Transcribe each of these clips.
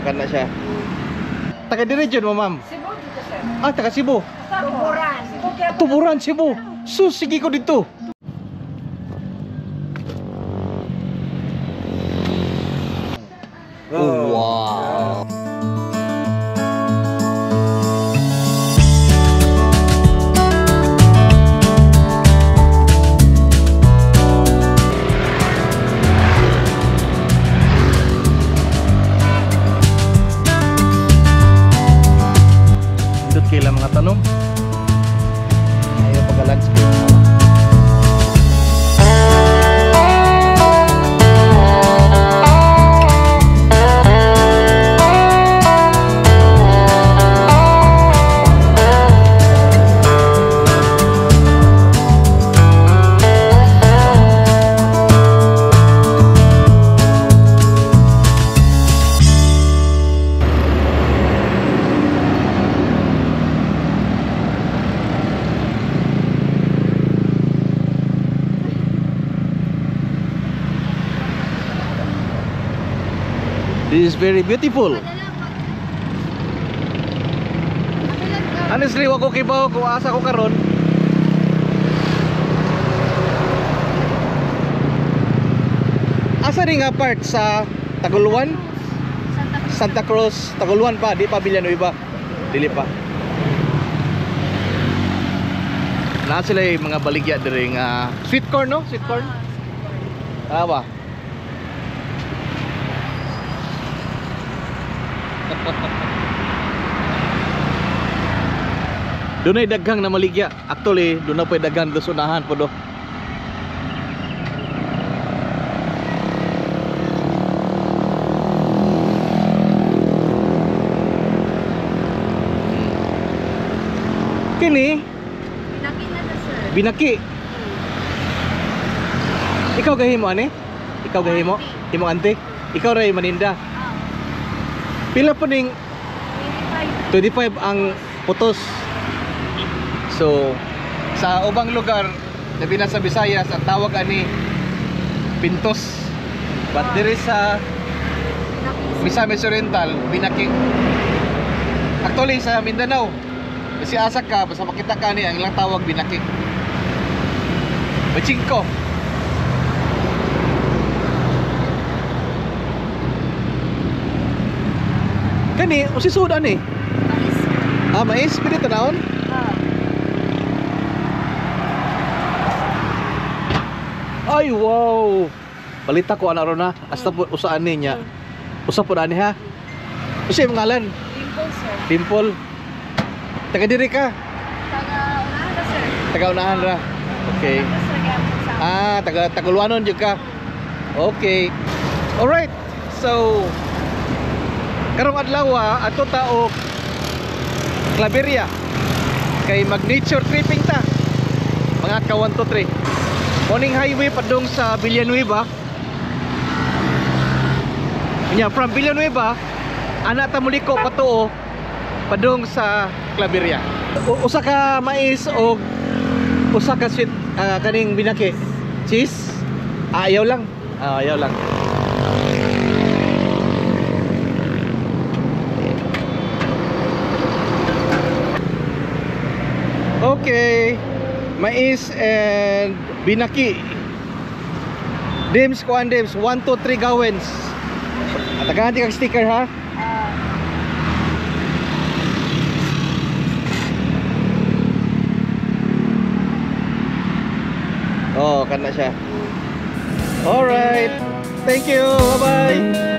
kana siya. Taga diri jud mo, ma'am? Cebu dito, sir. Ah, taga Cebu. Tuburan. Cebu kaya. Tuburan, Cebu. Sus, sige ko dito. Oh, wow. Indot kay mga tanom. Ayaw pagka-landscape. This is very beautiful. Honestly, wa ko kibaw kung asa ko karon. Asa rin nga part sa Taguluan? Santa Cruz, Taguluan pa, di pa Villanueva. Dili pa. Naa sila yung mga baligya diri nga sweet corn, no? Sweet corn. Ah, ba? Dunay daghang na maligya. Actually, doon na po'y daghang doon unahan po do. Kini, Binaki na na, sir. Binaki. Ikaw gahimo ani? Ikaw gahimo? Himo ante? Ikaw ray maninda. Pila po ning 25. 25 ang putos. So, sa ubang lugar, labi na sa Visayas, ang tawag ani pintos. But diri sa Misamis Oriental, binaki. Actually sa Mindanao, kasi asa ka, basta makita ka ni ang ilang tawag binaki. Bachingko. Kani, usisud ani? Mais, sir. Ah, mais, pwede tanawon? Ah. Ay, wow! Balita ko ana ron ha. Hasta po usaan niya. Usa po ani ha. Usa imong ngalan? Dimple, sir. Dimple. Taga diri ka? Taga unahan ra, sir. Taga unahan ra. Okay. Taga sir, gyapon sa. Ah, taga Taguluanon jud ka. Okay. Alright. So karong adlaw ato ta og Claveria. Kay mag nature tripping ta. Mga ka 1 2 3. Morning highway padung sa Villanueva. Nya from Villanueva ana ta muliko patuo padung sa Claveria. Usa ka mais og usa ka sweet kaning binaki. Cheese? Ah, ayaw lang. Ah, ayaw lang. Okay. Mais and binaki. Dims kuan dims 1 2 3 gawens. Tagahan ti kag sticker ha. Ah. Oh, kana siya. Alright. Thank you. Bye-bye.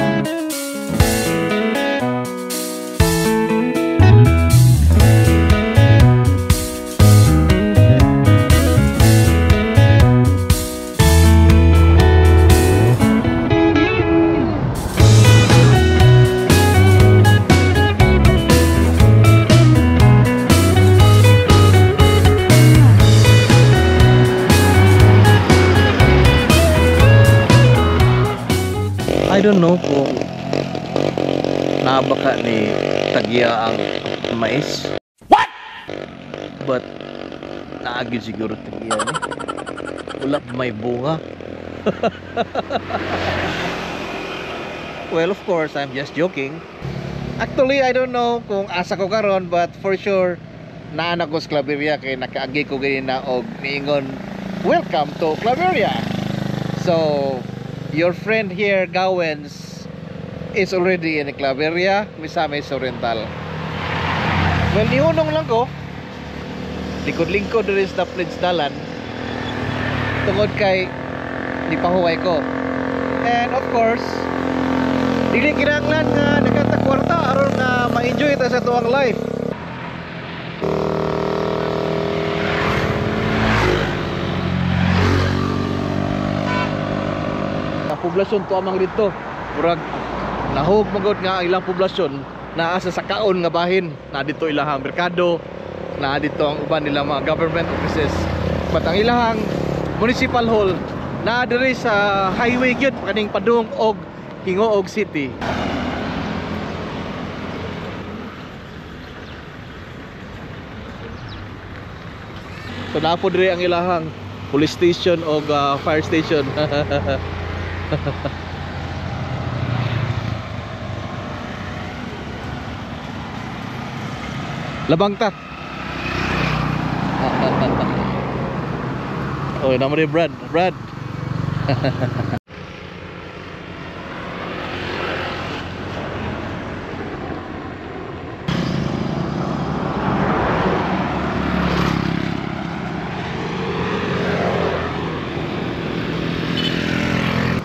I don't know kung nabaka ni tagya ang mais. What? But naagi siguro tagya ni. Wala pa may bunga. Well, of course, I'm just joking. Actually, I don't know kung asa ko karon, but for sure naa na ko sa Claveria kay nakaagi ko ganina og niingon, "Welcome to Claveria." So, your friend here, Gawens, is already in Claveria, Misamis Oriental. Well, nihunong lang ko. Likod-lingkod diri sa Prince Dalan. Tungod kay nipahuway ko. And of course, dili kinahanglan nga nagkanta kwarta aron nga ma-enjoy ta sa tuang life. Ang poblasyon to amang dito. Murag nahog magod nga ang ilang poblasyon naa sa sakaon nga bahin. Na dito ilahang merkado, naa dito ang uban nila mga government offices. But ang ilahang municipal hall naa diri sa highway gyud kaning padung og Gingoog City. So naa po diri ang ilahang police station og fire station. Labang ta. Oy, namo ni Brad. Brad.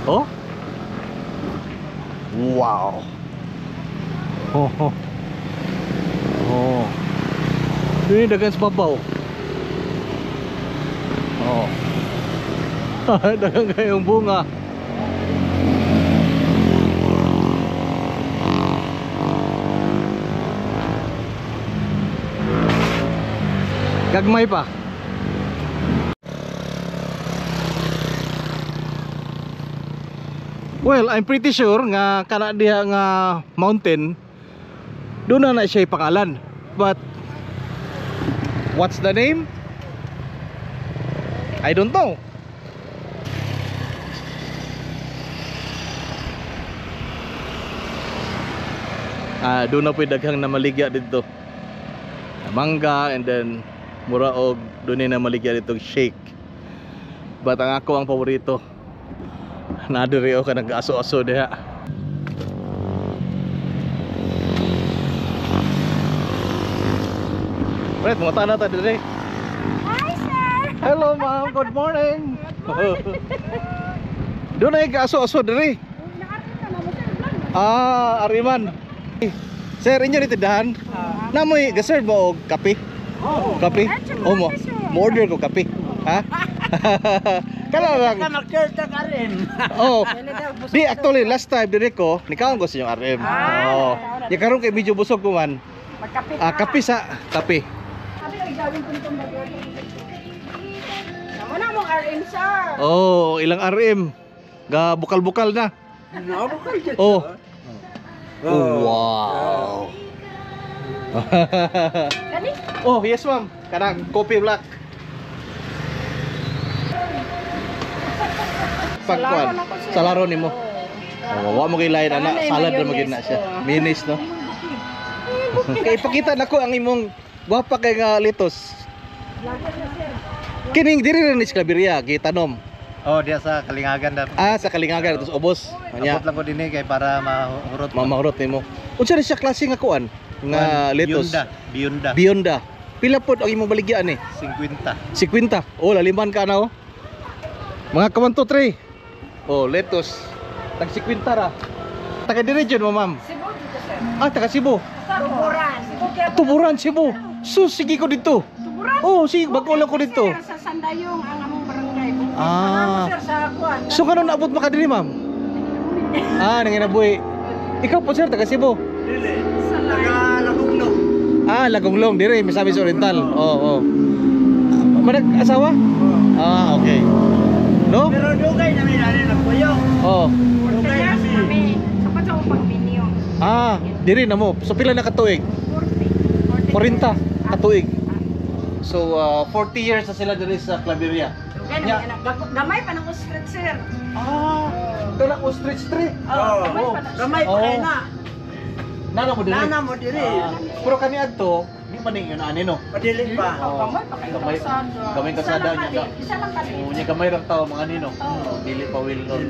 Oh? Wow. Oh. Oh. Oh. Ini dagan sa babaw. Oh. Dagan kayong bunga. Gagmay pa. Well, I'm pretty sure nga kana diha nga mountain doon na na siya pangalan. But what's the name? I don't know. Ah, doon na po'y daghang namaligya dito. Mangga, and then mura og doon na namaligya dito shake. But ang ako ang paborito. Na diri o ka nag-aso-aso diha. Right, mga tana ta diri. Hi, sir! Hello ma'am, good morning. Doon na aso-aso diri. Nakarin na mo, sir. Vlog. Ah, Ariman. Sir, inyo ni tindahan? Namoy ga-serve mo og kape? Oh. Kape? Ah, Oh, mo. Mo order ko kape. Ha? Kala lang. Magkita ka rin. Oh. Di actually last time diri ko, nikaon ko sa inyong RM. Ah, Oh. Ya karon kay medyo busog ko man. Magkape. Ah, kape sa kape. Sabi ko, igawin ko nitong bagyo. Namo na mong RM, sir. Oh, ilang RM. Ga bukal-bukal na. Nabukal dyan. Oh. Oh, wow. Kani? Oh, yes ma'am. Kanang coffee black. Pagkuan. Salaro na ko, sir. Sa laro nimo. Oh. Oh, wa mo kay lain ana, Sana ay salad na mayonnaise, magid na siya. oh. Mayonnaise no. Kay ipakita nako ang imong gwapa kay nga litos. Vlogger na, sir. Kining diri rin ni Claveria gitanom. Oh, diya sa Kalingagan dapat. Ah, sa Kalingagan atos ubos. Anya, Abot lang ko dinhi kay para mahurot. mamahurot nimo. Unsa ni siya klase nga kuan? Nga litos? Biyunda, Biyunda. Biyonda. Pila pod ang imong baligyan eh? 50. 50. Oh, laliman ka na oh. Mga ka 1 2 3. Oh, lettuce. Tag 50 ra. Taga diri jud mo, ma'am. Cebu dito, sir. Ah, taga Cebu. Tuburan. Cebu kaya. Tuburan Cebu. Sus, sige ko dito. Tuburan? Oh, sige, bago lang ko dito. Sir, sa Sandayong ang among barangay. Ah. Ah. Sir, sa kuan. So kanon naabot mo ka diri, ma'am? Ah, nanginabuhi. Ikaw po sir, taga Cebu. Sa line. Taga Ah, Lagonglong dire, Misamis Oriental. Oo, oh, oh. Manag asawa? Ah, okay. No? Pero dugay namin ani nagpuyo. Oh. Dugay Years namin. kami. Sa pa sa pagminyo. Ah, diri na mo. So pila na katuig? 40. 40 katuig. So 40 years na sila diri sa Claveria. Dugay na anak. Gamay pa ng ostrich, sir. Ah, kanang ostrich tree. Oh, gamay pa ng Gamay pa Oh. kay na. Nana mo diri. Nana mo diri. Ah, pero kani adto, di pa ninyo na ani no. Padili pa. Oh, gamay pa kayo Gamay- kalsada. gamay Isa kalsada lang niya, kali. Isa lang kali. Oh, nya gamay ra tao mga nino. Oo. Dili pa well known.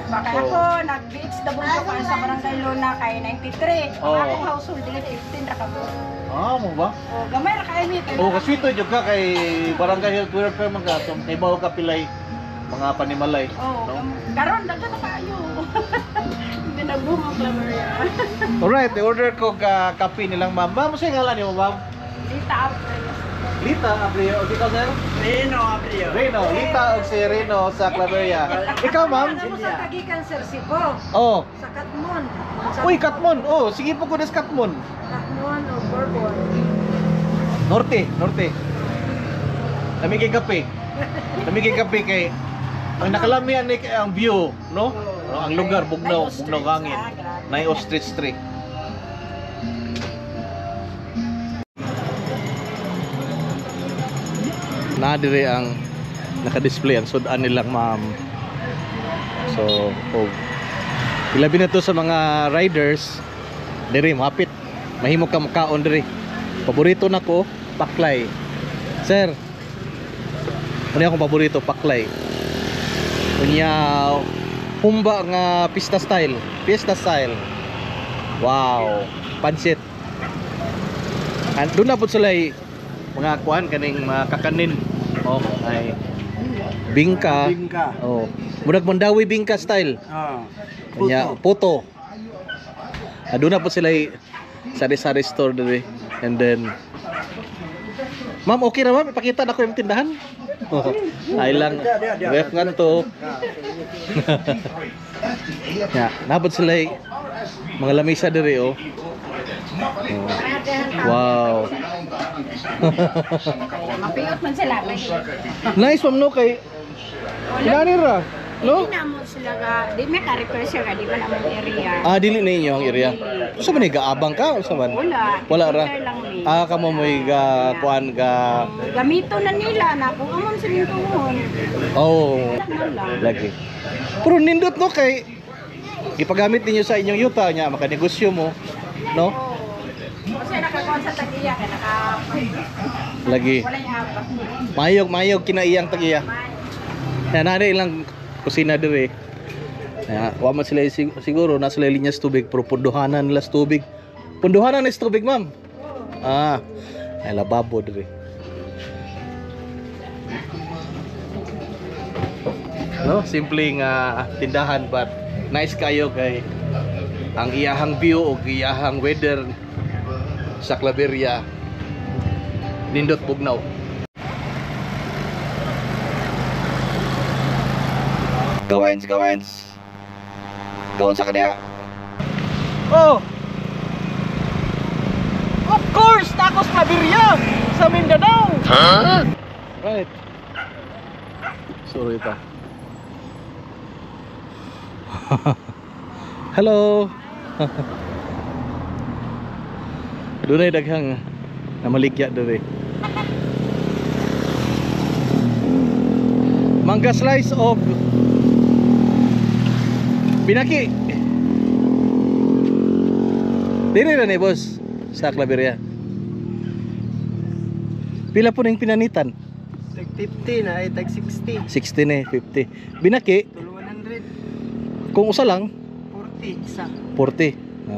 Baka So- ako, nag-BHW ko sa Barangay Luna kay 93. Ang Oo. akong household dili 15 ra ka buok. Ah, mo ba? Oh, gamay ra kay mi. Oh, kaswito jud ka kay Barangay Health Worker man ka. So, ibaw ka pilay mga panimalay. Oh, no? karon daghan na kaayo. Hindi na boom ang Claveria. Alright, i-order ko ka kape nilang ma'am. Ma'am, sa ngalan nimo, ma'am? Lita April. Lita Abreu. O, ikaw, sir? Reno Abrio. Reno. Lita o si Reno sa Claveria. Ikaw, ma'am? Ano mo sa Tagikan, Sir Sipo? Oh. Sa Katmon. Uy, Katmon. Oh, sige po ko des Katmon. Katmon o Bourbon. Norte, norte. Lami kay kape. Lami kay kape kay ang nakalamian ni kay ang view, no? No, ang lugar bugnaw, bugnaw hangin. Nay ostrich tree. Na dire ang naka-display ang sudan nilang ma'am. So, oh. Ilabi na to sa mga riders dire mapit. Mahimo ka makaon dire. Paborito nako, paklay. Sir. Ano akong paborito, paklay. Unya humba nga pista style, fiesta style. Wow, pansit. And doon na po sila mga kuan kaning mga kakanin. Oh, ay bingka. Bingka. Oh, murag Mandawi bingka style. Oh. Unya puto. Ah, doon na po sila sari-sari store diri. And then ma'am, okay ra ma'am, ipakita na ko yung tindahan. Oh, ay lang. Ref nga to. Ya, nabot sila mga lamesa diri oh. Oh. Wow. Mapiyot man sila. Nice ma'am no kay Inani ra, no? Hindi na mo sila ga, di may ka-repair siya ka, di ba namang area. Ah, dili na inyo ang area. Sa man gaabang ka sa man? Wala. Wala ra. Repair lang mi. Ah, kamo mo'y ga kuan ga. Gamito na nila na kung amon siling tuhon. Oh, Wala na lang. lagi. Pero nindot no kay gipagamit ninyo sa inyong yuta nya makanegosyo mo, no? Oo. Kasi nakakuha sa tagiya kay naka Lagi. wala yung abak. Mayog mayog kinaiyang tagiya. Ya na ilang kusina dire. Ya, wa man sila siguro na sila linyas tubig pero punduhanan nila sa tubig. Punduhanan is tubig, ma'am. Ah, ay lababo dire. No, simple nga tindahan but nice kayo kay ang iyahang view o iyahang weather sa Claveria nindot bugnaw. Gawins, gawins. Gawin sa kanya. Oh. Of course, tacos Claveria sa Mindanao. Huh? Right. Sorry pa. Hello. Dunay daghang namaligya diri. Mangga slice of Pinaki. Dili na ni boss sa Claveria. Pila po ning pinanitan? Tag 50 na ay tag 60. 60 na eh, 50. Binaki, Tulo 100. kung usa lang, 40 isa. 40.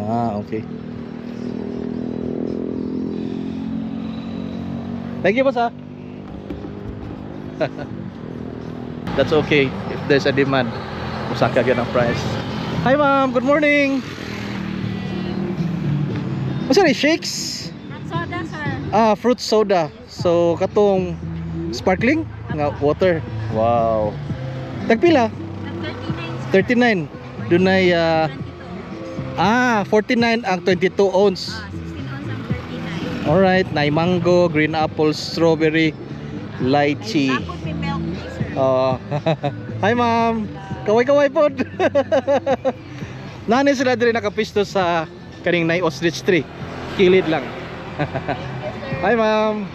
Ah, okay. Thank you, boss ah. That's okay if there's a demand. Usa ka ang price. Hi ma'am, good morning. What's that, shakes? Soda, sir. Ah, fruit soda. So katong sparkling nga water. Wow. Tagpila? 39, 39. Dunay 49 ang 22 ounce. 16 ounce ang 39. Alright, nay mango, green apple, strawberry, lychee. Tapos may milk tea, sir. Oh. Hi ma'am. Kaway-kaway pod. Nani sila diri nakapisto sa kaning nay ostrich tree. Kilid lang. Hi ma'am.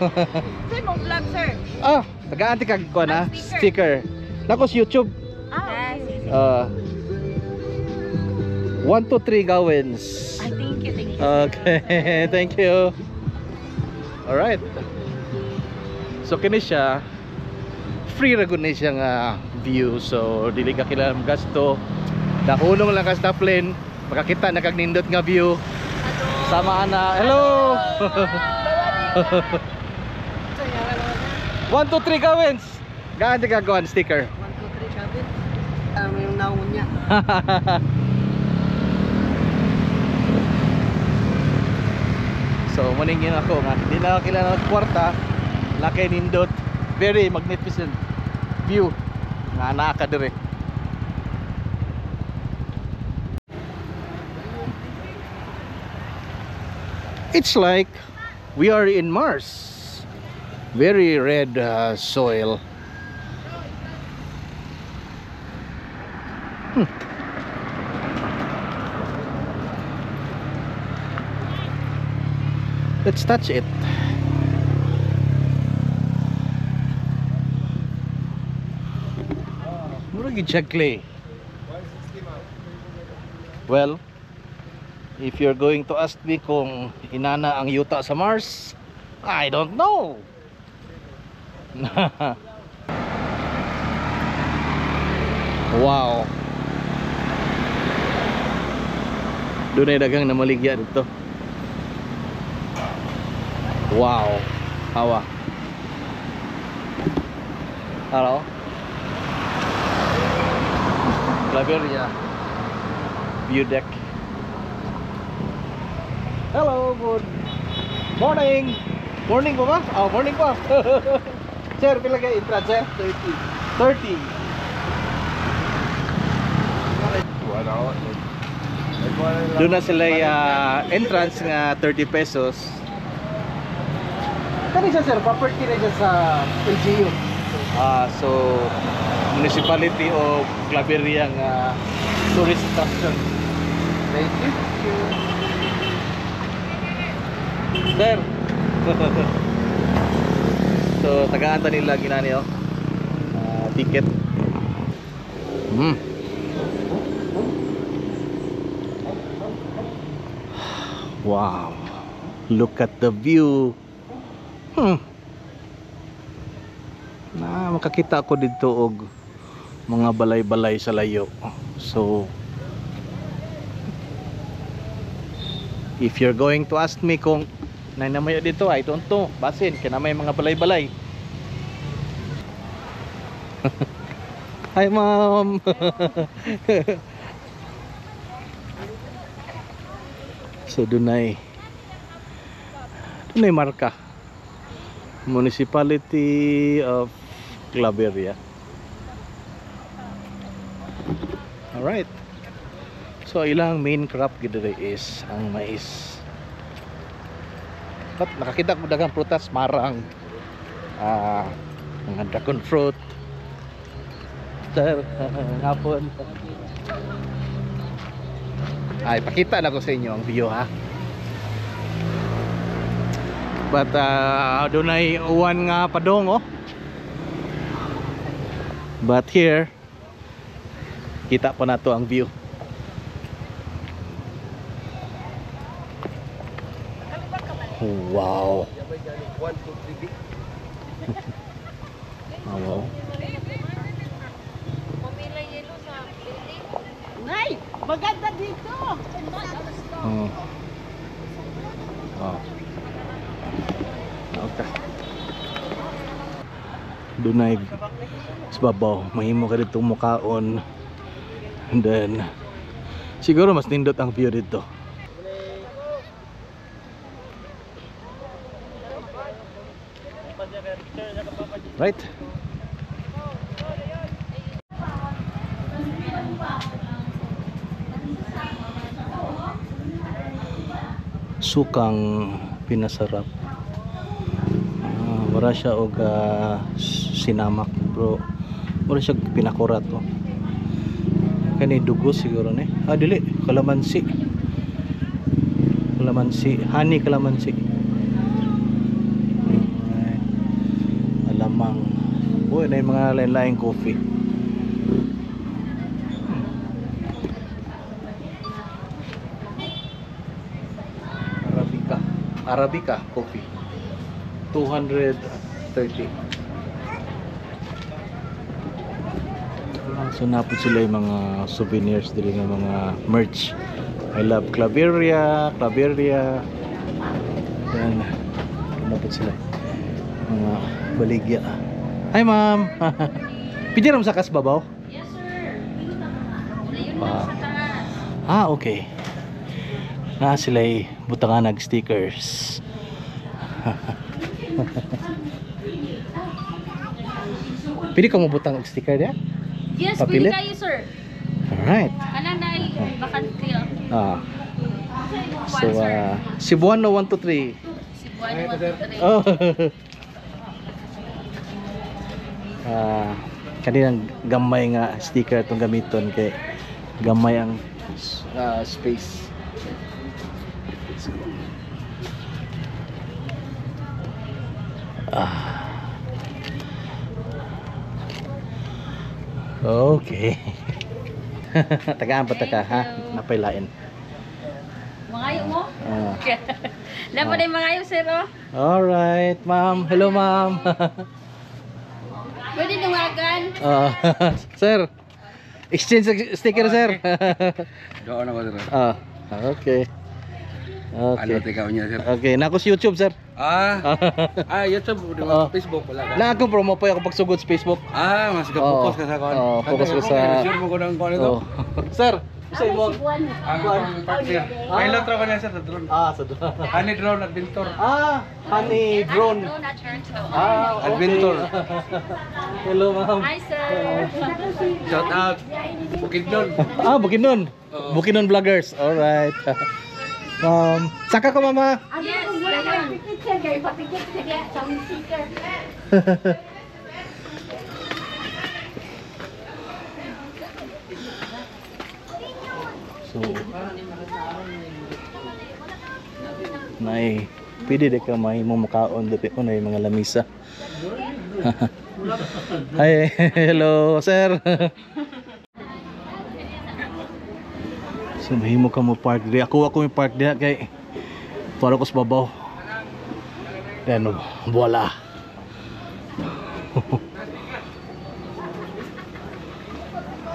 Sir, mong vlog, sir. Ah, tagaan ti kag kuan ah, sticker. Nako sa YouTube. Ah, okay. 1 2 3 gawins. Ay, thank you, thank Okay, thank you. All right. So kini siya, free ra gud ni siya nga view. So dili ka kinahanglan gasto. Dahulong lang ka sa plane, makakita na kag nindot nga view. Sama ana. Hello. 1 2 3 gawins. Gaan di ka gawan sticker. 1, 2, 3, kabit. Tama yung naon niya. So maningin ako nga hindi na ako kailangan ng kwarta, lakay nindot, very magnificent view nga naa ka dire. It's like we are in Mars. Very red soil. Let's touch it. Mura gyud siya clay. Well, if you're going to ask me kung inana ang yuta sa Mars, I don't know. Wow. Dunay daghang namaligya dito. Wow. Hawa. Hello. Claveria. View deck. Hello, good morning. Morning po ba? Oh, morning po. Sir, pila kay entrance, sir? 30. 30. Doon na sila entrance nga 30 pesos. Kani siya sir, property na siya sa LGU. Ah, so Municipality of Claveria nga tourist attraction. Thank you. Sir. So tagaan ta nila ginani oh. Ticket. Wow. Look at the view. Na makakita ako dito og mga balay-balay sa layo. So if you're going to ask me kung nainamaya dito, I don't know. Basin kay na may mga balay-balay. Hi ma'am. So dunay marka. Municipality of Claveria. Alright. So ilang main crop gid diri is ang mais. But nakakita ko daghang prutas, marang, mga dragon fruit. Sir, hapon. Ay, pakita na ko sa inyo ang view ha. But dunay uwan nga padong oh. But here kita pa nato ang view. Wow. Ah, wow. Nay, maganda dito. Oh. Oh. Okay. Dunay sa babaw, mahimo ka dito mukaon. And then siguro mas nindot ang view dito. Right? Sukang pinasarap. Mura siya og sinamak bro. Mura siya pinakurat oh. Kani dugo siguro ni. Ah dili, kalamansi. Kalamansi, honey kalamansi. Alright. Alamang. Uy, na yung mga lain-laing coffee. Arabica coffee. 230. So napod sila yung mga souvenirs dili nga mga merch. I love Claveria, Claveria. Yan. Napod sila. Mga baligya. Hi ma'am. Pwede ram sa kasbabaw? Yes, sir. Ayun Ah. lang sa taas. Ah, okay. Na sila ay butangan nag stickers. Pwede ka mabutang og sticker niya? Yes, Papilit? pwede kayo, sir. Alright. Ana na bakante. Ah, so, Sir. Cebuano 1, 2, 3. Cebuano 1, 2, 3. Oh. Ah, kaninang gamay nga sticker itong gamiton kay gamay ang space. Let's go. Ah. Okay. Tagaan pa taka ha. Napailain. Mangayo mo? Ah. Lapo na yung mangayo, sir, oh. All right, ma'am. Hello, ma'am. Pwede duwagan. Ah, sir. Exchange sticker, sir. Doon ako sir. Ah, okay. Ano Okay. ikaw niya sir? Okay, nako sa YouTube, sir. Ah, YouTube, di Oo. ba? Facebook wala ka. Na ako promo pa ako pagsugod sa Facebook. Ah, mas ka Oo. focus ka sa kon. Oo, focus ko sa- Share mo ko ng kon ito. Oh. Sir, sa imo. Ang partner. Pilot ra ko niya sir sa drone. Ah, sa drone. Honey drone adventure. Ah, honey drone. Drone adventure. Ah, okay. Adventure. Hello, ma'am. Hi, sir. Shout out. Bukidnon. Ah, Bukidnon. Bukidnon vloggers. All right. Saka ko mama. Yes, dayon. So, nay, pwede di ka may makaon dito ko na mga lamisa. Hi, hello sir. So mahimo ka mo park diri. Ako ako may park diha kay para ko sa babaw. Then voila.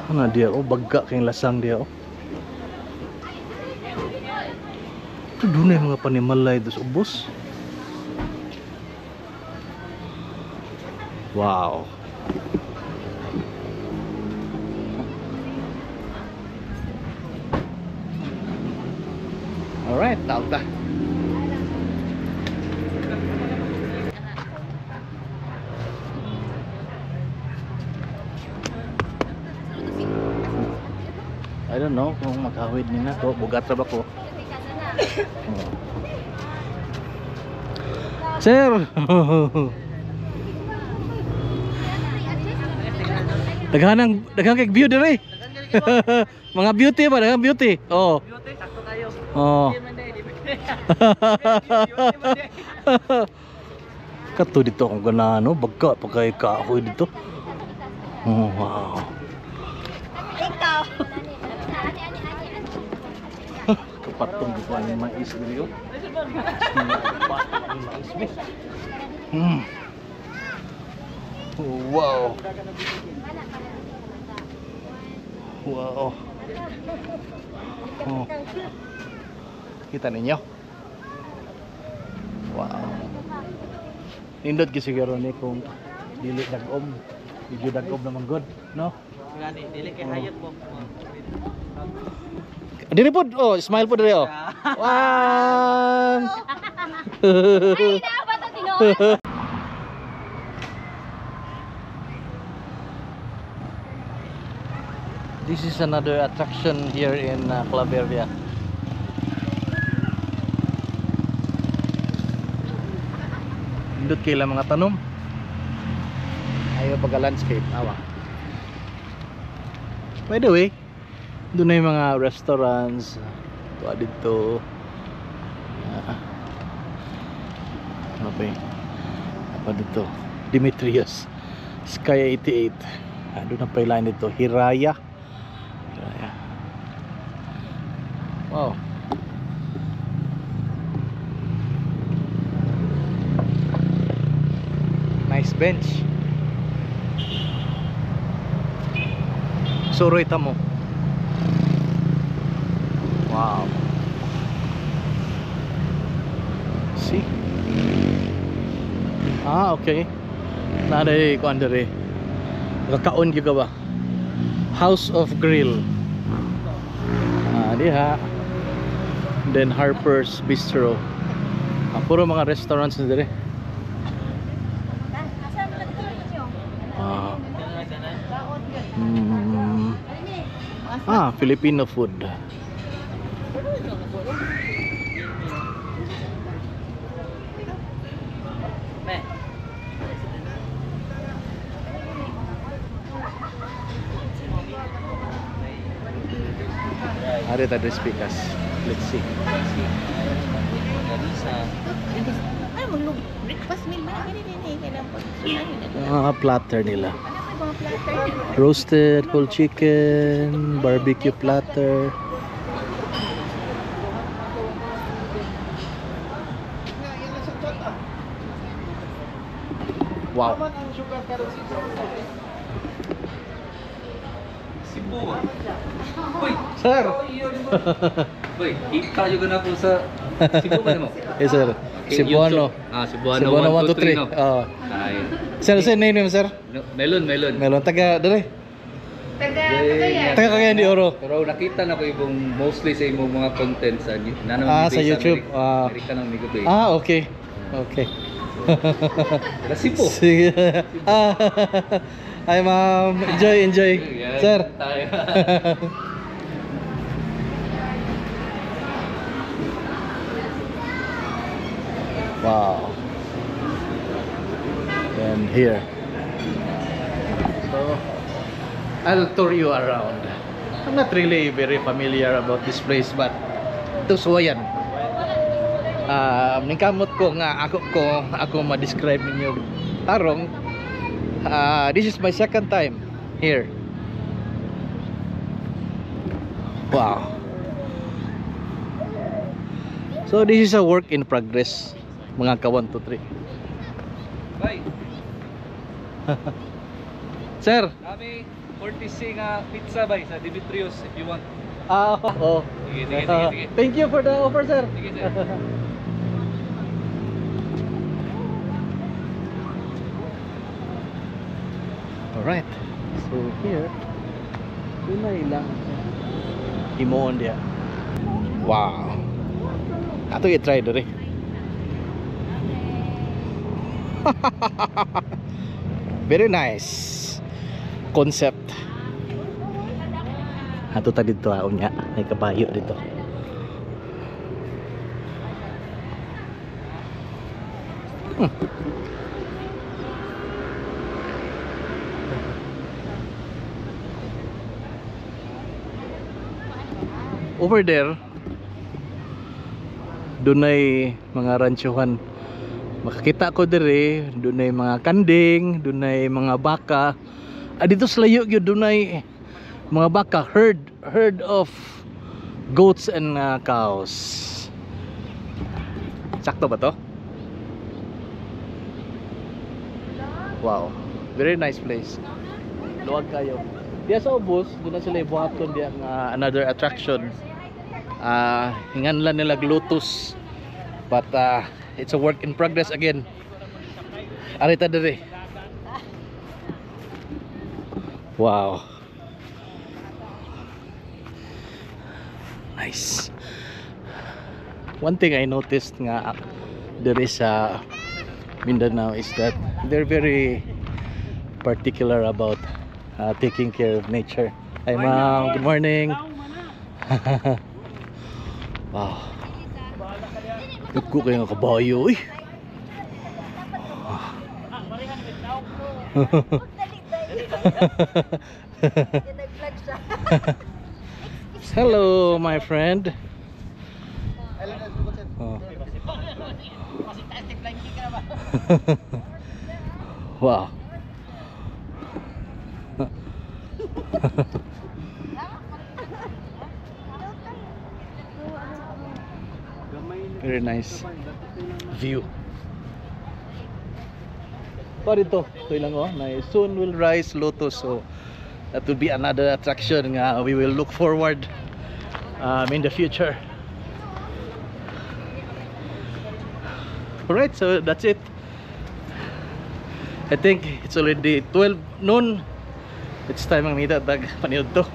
Ano diya oh, bagga kay lasang diya oh. Ito doon na yung mga panimalay doon sa ubos. Wow. Alright, tawag ta. I don't know kung maghawid nila ko. Bugat ra ba ko? Oo. Sir! Daghanang daghang kay view dire. Mga beauty ba, daghang beauty. Oo. Beauty, sakto kayo. Oo. Di man day, di man. Kato dito akong ganano, bagka pa kay kahoy dito. Oh, wow. Ikaw. Kapatong dito ang mais diri oh. Kapatong ang mais mi. Wow. Wow. Oh. Kita ninyo? Wow. Nindot gyud siguro ni kung dili dagom. Medyo dagom naman god, no? Gani, dili kay hayop mo. Dili po, oh, smile po dili oh. One. Ay, dapat ang tinuod. This is another attraction here in Claveria. Indot kay ilang mga tanom. Ayaw pagka landscape, awa. By the way, doon na yung mga restaurants. Tuwa dito. Ah. Ano pa yun? Apa dito? Dimitrios. Sky 88. Ah, doon ang pailain dito. Hiraya. Hiraya. Wow. Bench. Suroy ta mo. Wow. See? Ah, okay. Naa kuan diri. Kakaon gyud ka ba? House of Grill. Ah, diha. Then Harper's Bistro. Ah, puro mga restaurants na diri. Ah. Ah, Filipino food. Ari ta diri speakers. Let's see. Ay, breakfast meal man gani ni kailang pag Mga platter nila. Ano may mga platter? Roasted whole chicken, barbecue platter. Wow. Cebu. Uy, Sir. uy, kita juga na po sa Cebu ba mo? Yes, sir. Cebuano. Ah, Cebuano. Cebuano 1 2 3. no? Oh. Ay. Sir, sir name name, sir? No, Melon, Melon. Melon taga dire. Taga Cagayan. Taga Cagayan de Oro. Pero nakita na ko ibong mostly sa imong mga content sa na Ah, sa YouTube. Ah. Amerika nang migo eh. Ah, okay. Okay. Taga Cebu. Sige. Ah. Hi, ma'am. Enjoy, enjoy. Yan, Sir. Tayo. Wow. And here. So, I'll tour you around. I'm not really very familiar about this place, but ito suwayan. Ningkamot ko nga ako ma-describe ninyo tarong. This is my second time here. Wow. So this is a work in progress, mga ka 1 2 3. Bye. Sir, Kami 40 nga pizza bay sa Dimitrios if you want. ah, oo. Sige, sige, sige, sige. Thank you for the offer, sir. Sige, sir. All right. So here, dunay lang himuon diya. Wow. Ato i-try diri. Very nice concept. Ato ta dito ah, unya, may kabayo dito. Over there, dunay mga ranchuhan. Makakita ko dire, dunay mga kanding, dunay mga baka. Ah, dito sa layo gyud dunay mga baka, herd of goats and cows. Sakto ba to? Wow, very nice place. Luwag kayo. Diya sa ubos, doon na sila ibuhaton diya nga another attraction. Ah, hingan lang nila Lotus. But it's a work in progress again. Arita diri. Wow. Nice. One thing I noticed nga diri sa Mindanao is that they're very particular about taking care of nature. Hi ma'am, good morning. Wow. Dugko kayo nga kabayo eh. Nag-vlog siya. Hello, my friend. Oh. Wow. Very nice view. Pa dito, ito lang oh, na soon will rise Lotus. So that will be another attraction nga we will look forward in the future. Alright, so that's it. I think it's already 12 noon. It's time ang mita tag paniud to.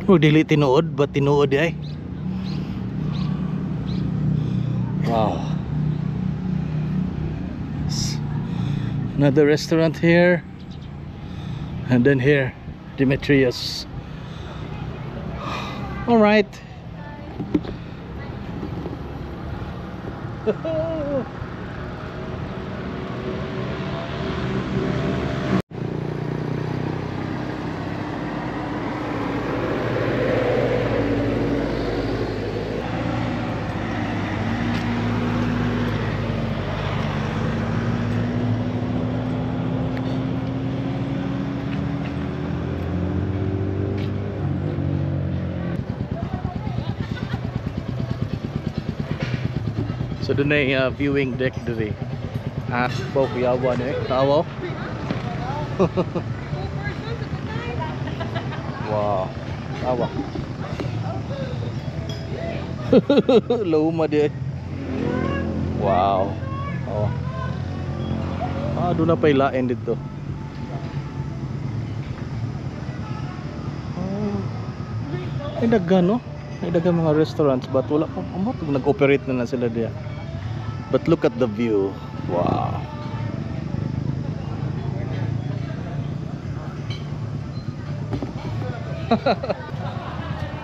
Oh, dili tinuod, but tinuod ay. Wow. Another restaurant here. And then here, Demetrius. All right. So doon na viewing deck diri. Ah, baw kuyawa ni. Tawa. Wow. Tawa. Luma di. Wow. Oh. Ah, doon na pa ilain dito. Oh. Ay daghan no? Ay daghan mga restaurants but wala pa amot nag-operate na sila diya. But look at the view. Wow.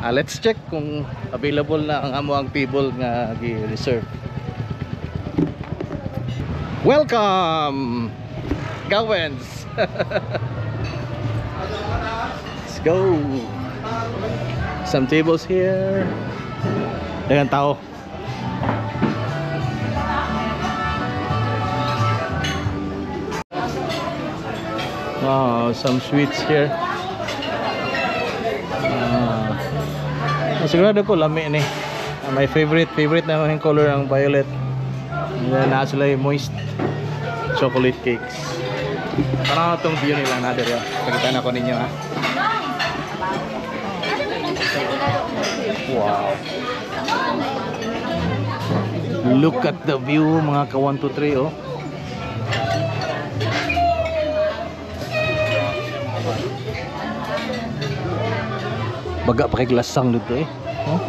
Let's check kung available na ang amo ang table nga gi-reserve. Welcome, Gawens. Let's go. Some tables here. Daghang tao. Wow, some sweets here. Sigurado ko lami ni. My favorite na yung color ang violet. And then naa sila yung moist chocolate cakes. Parang itong view nila na diri. Pakita na ko ninyo ha. Wow. Look at the view mga ka 1 2 3 oh. Baga pa kay glasang dito eh. Huh?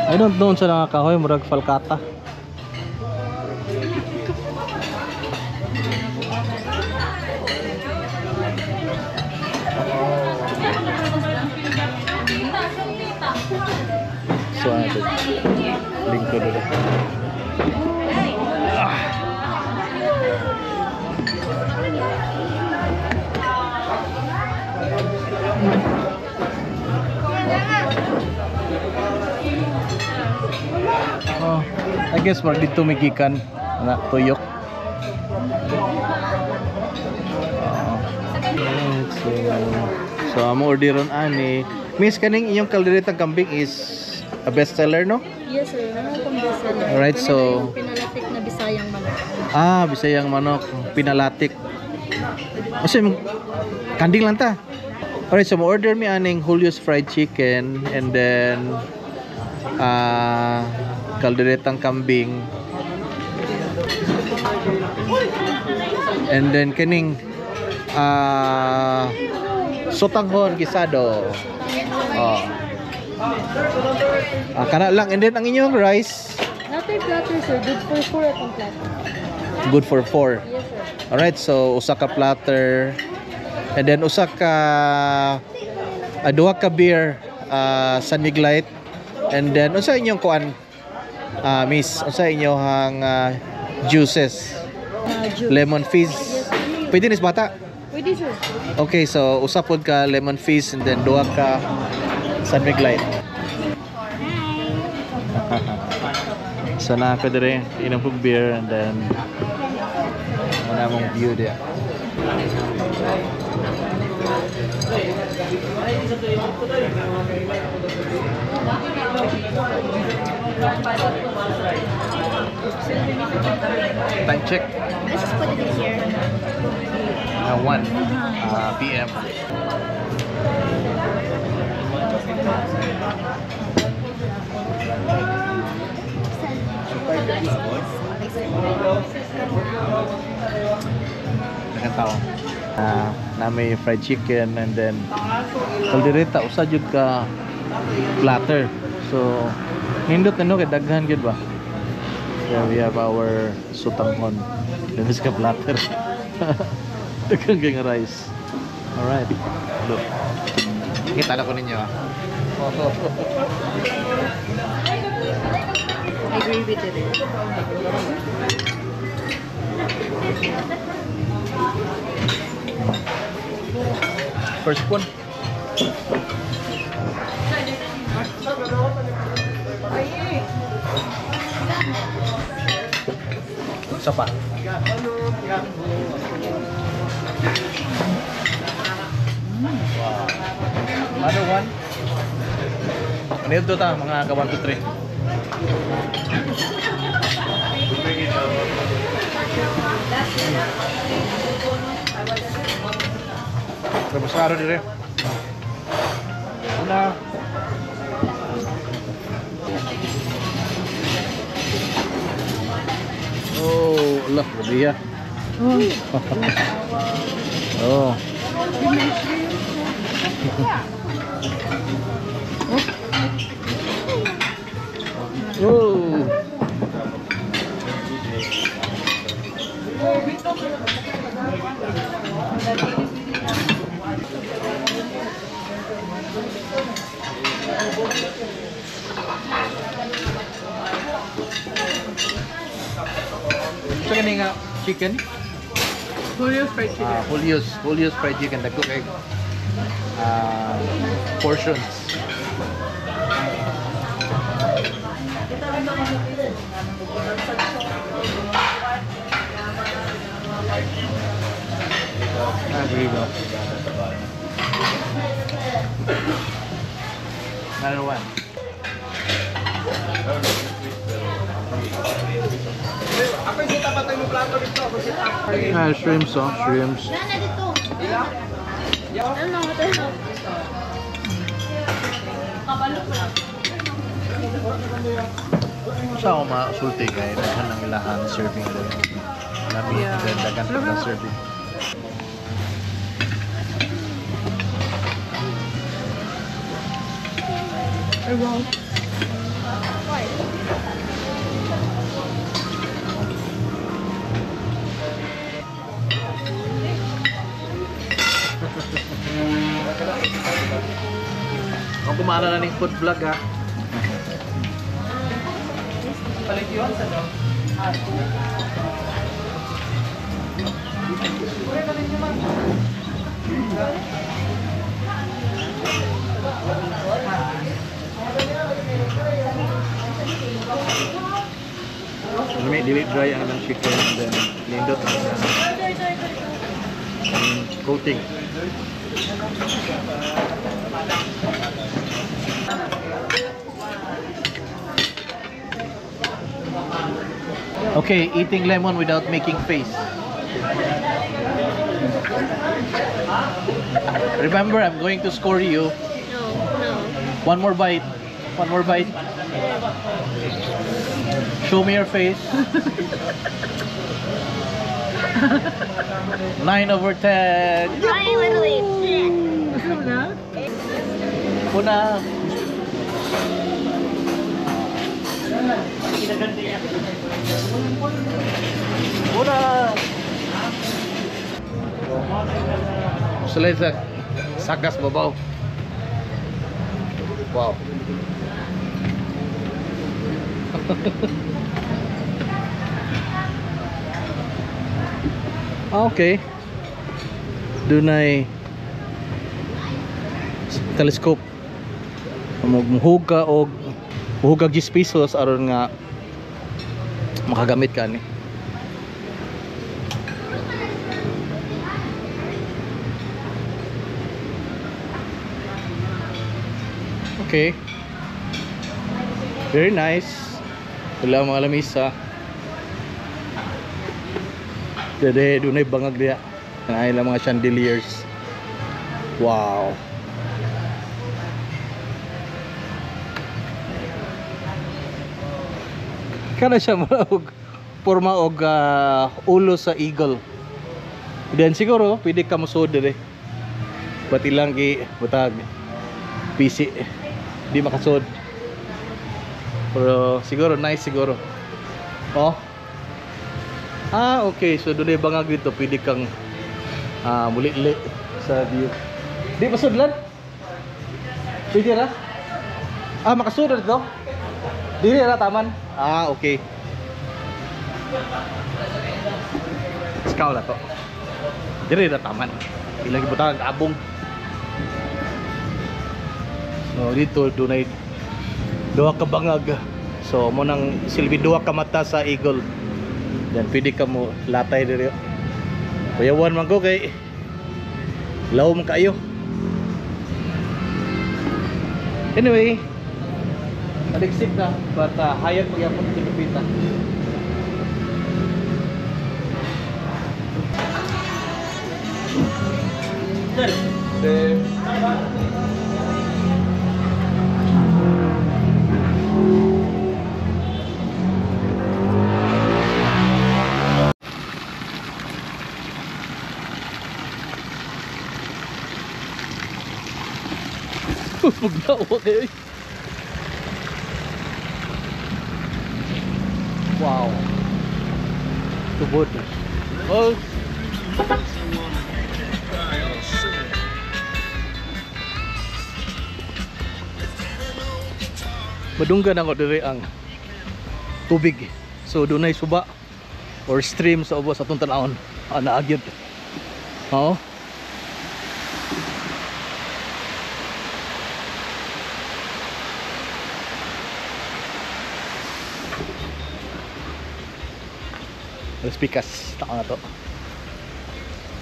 I don't know unsa nga kahoy, murag falcata. So ano lingkod dito. Oh, I guess wag dito may gikan na tuyok. So amo orderon ani. Miss, kaning inyong kalderetang kambing is a bestseller, no? Yes sir, ano itong bestseller? Alright, so pinalatik na Bisayang manok. Ah, Bisayang manok, pinalatik. Kasi kanding lang ta. Alright, so mo order mi aning Julio's fried chicken and then kalderetang kambing. And then kining sotanghon gisado. Oh. Kana lang. And then ang inyong rice, Natin platter sir, good for 4 atong platter. Good for 4. Yes sir. Alright, so usa ka platter and then usa ka duha ka beer, San Mig Light. And then unsa inyong kuan miss, unsa inyong juices? Juice. Lemon fizz. Yes. Pwede nis bata? Pwede sir. Okay, so usa pod ka lemon fizz and then duha ka San Mig Light. So na ako dire, inom pug beer and then wala mong view diya. Time check. Let's just put it in here. 1 p.m. Daghang tao. Na may fried chicken and then kaldereta usa jud ka platter. So nindot na no kay daghan gyud ba. Yeah, we have our sotanghon. Lamis ka platter. Daghan kay nga rice. Alright. Look. Kita na ko ninyo ah. I agree with it. First spoon. Isa pa. Wow. Another one. Ano yun to ta, mga ka 1, 2, 3. Tapos araw dire. Una. Oh, Allah, grabe ya. Oh. Oh. Sa kani nga chicken? Julio's fried chicken. Ah, Julio's fried chicken. Dagko kay portions. Agree ba? Another one. Ah, shrimps, oh, shrimps. Nana dito. Ano ito? Sa ako masulti kay daghan ang ilahang serving din. Lami and then daghan pa ng serving. Ay, wow. Ako kumara na ning food vlog ha. Palit yun sa daw. Lami dili dry ang ilang chicken and then lindot ang ilang coating. Okay, eating lemon without making face. Remember, I'm going to score you. No, no. One more bite. One more bite. Show me your face. 9 over 10. I literally. Gusto mo na? Una. Una. Sulay sa sagas babaw. Wow. Okay. Dunay telescope. Muhug ka og muhug kag 10 pesos aron nga makagamit ka ni. Okay. Very nice. Wala mga lamisa. Dede dunay bangag diha. Ay lang mga chandeliers. Wow. Kana siya og porma og ulo sa eagle. Then siguro pwede ka mosud dire. But ilang gi butag PC di makasud. Pero siguro nice siguro. Oh. Ah, okay. So dunay bangag dito pwede kang muli-li sa view. Di pa sudlan? Pwede ra? Ah, makasud dito? Dili ra taman. Ah, okay. Sikaw na to. Dili ra taman. Ilang gibutang abong. So dito dunay duha ka bangag. So mo nang silbi duha ka mata sa eagle. Then pwede ka mo latay diri. Kuyawan man ko kay law man kaayo. Anyway, aliksik na but hayag magyapon sa Lupita. Pugnawa kayo. Wow. Tubod. Oh. Madunggan ako diri ang tubig. So dunay suba or stream sa ubos atong tan-awon. Ah, naagyod. Oo. Alas pikas, taka na to.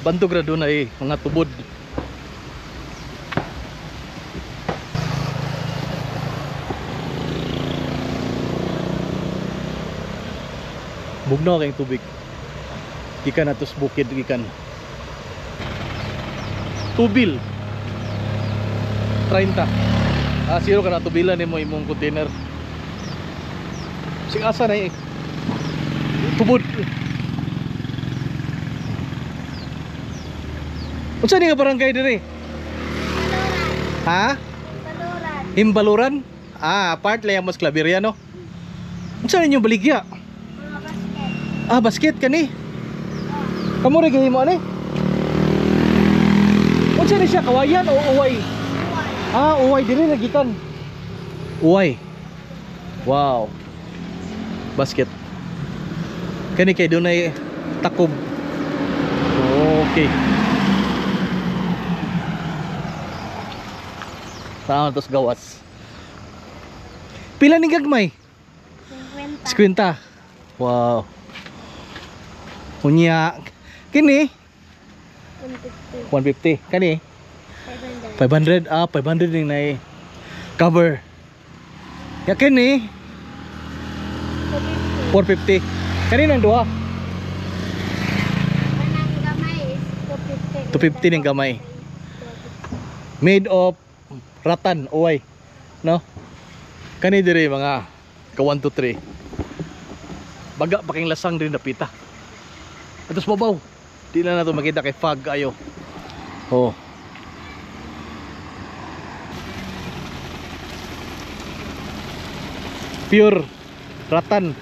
Bantog ra dunay mga tubod. Bugnaw kayong tubig. Gikan atos bukid gikan. Tubil 30. Ah, zero ka na tubilan nimo imong container. Sing asa na eh. Tubod. Unsa ni nga barangay diri? Ha? Himbaluran. Himbaluran? Ah, part lang mas Claveria no. Unsa ninyo baligya? Mga basket. Ah, basket kani. Kamo ra gihimo ani? Unsa ni siya, kawayan o uway? Ah, uway diri ra gikan. Uway. Wow. Basket. Kani kay dunay takob. Okay. Tama tos gawas. Pila ni gagmay? 50. 50. Wow. Unya kini 150. 150. Kani 500. 500. Ah, 500 ning nay cover. Ya kini 250. 450. Kani nang duha. Kanang gamay is 250. 250 ning gamay. Made of rattan, uway. No? Kani dire mga ka 1 2 3. Baga pa king lasang din napita. Atos babaw. Di na nato makita kay fog ayo. Oh. Pure rattan.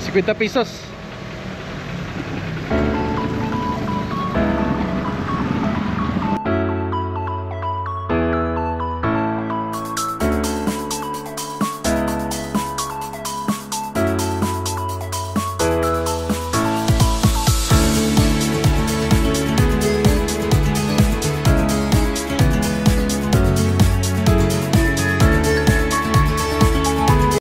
50 pesos.